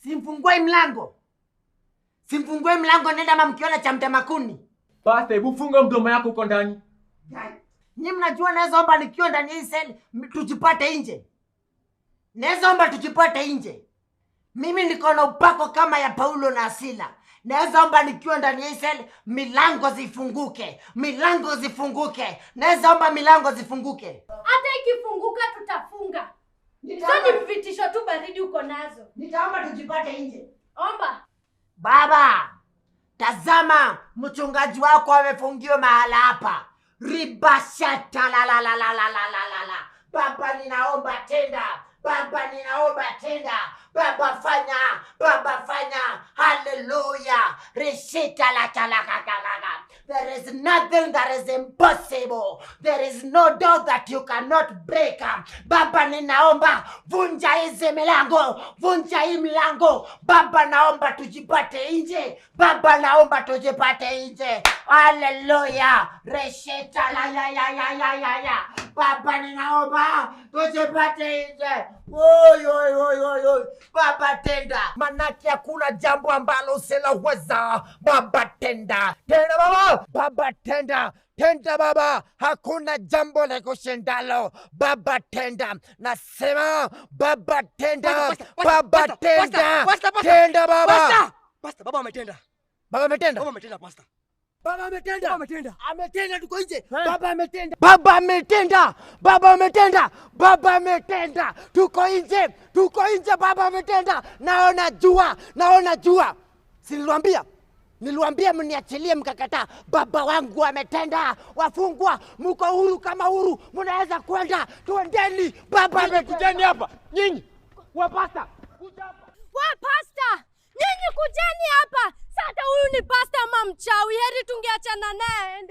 Simfungue mlango. Simfungue mlango, nenda mama mkiona cha mtemakuni. Pastor, hebu funga mdomo yako huko ndani. Nyi mnajua naweza omba nikiwa ndani ya hii cell tujipate nje. Naweza omba tujipate nje. Mimi niko na upako kama ya Paulo na Sila. Naweza omba nikiwa ndani ya hii cell milango zifunguke, milango zifunguke. Naweza omba milango zifunguke. Hata ikifunguka tutafunga. Hizo ni vitisho tu baridi uko nazo. Nitaomba tujipate nje. Omba. Baba, tazama mchungaji wako amefungiwa mahala hapa. Ribashata la la la la la la la la. Baba, ninaomba tenda. Baba, ninaomba tenda. Baba, fanya. Baba, fanya. Hallelujah. Rishita la ta la ka ka ka ka. There is nothing that is impossible. There is no door that you cannot break. Baba, ninaomba vunja hizi milango, vunja hii milango. Baba, naomba tujipate nje. Baba, naomba tujipate nje. Hallelujah. Resheta la ya ya ya ya ya ya. Baba, ninaomba tujipate nje. Oi, oi, oi, oi, oi. Baba, tenda, manake hakuna jambo ambalo usiloweza. Baba, tenda, tenda baba, baba tenda, tenda baba, hakuna jambo la kushindalo. Baba tenda, nasema baba tenda, baba tenda, tenda baba. Pastor, baba ametenda. Baba ametenda, Baba ametenda, pastor. Baba ametenda, Baba ametenda. Ametenda, tuko nje. Baba ametenda, baba ametenda, baba ametenda, baba ametenda, tuko nje, tuko nje, baba ametenda. Naona jua, naona jua. Si niliwaambia? Niliwaambia mniachilie, mkakataa. Baba wangu ametenda. Wafungwa mko huru kama huru, mnaweza kwenda. Tuendeni, baba ametenda. Kujeni hapa. Nyinyi. Wa pastor. We pasta, nyinyi kujeni hapa. Sasa huyu ni pasta ama mchawi? Heri tungeachana naye.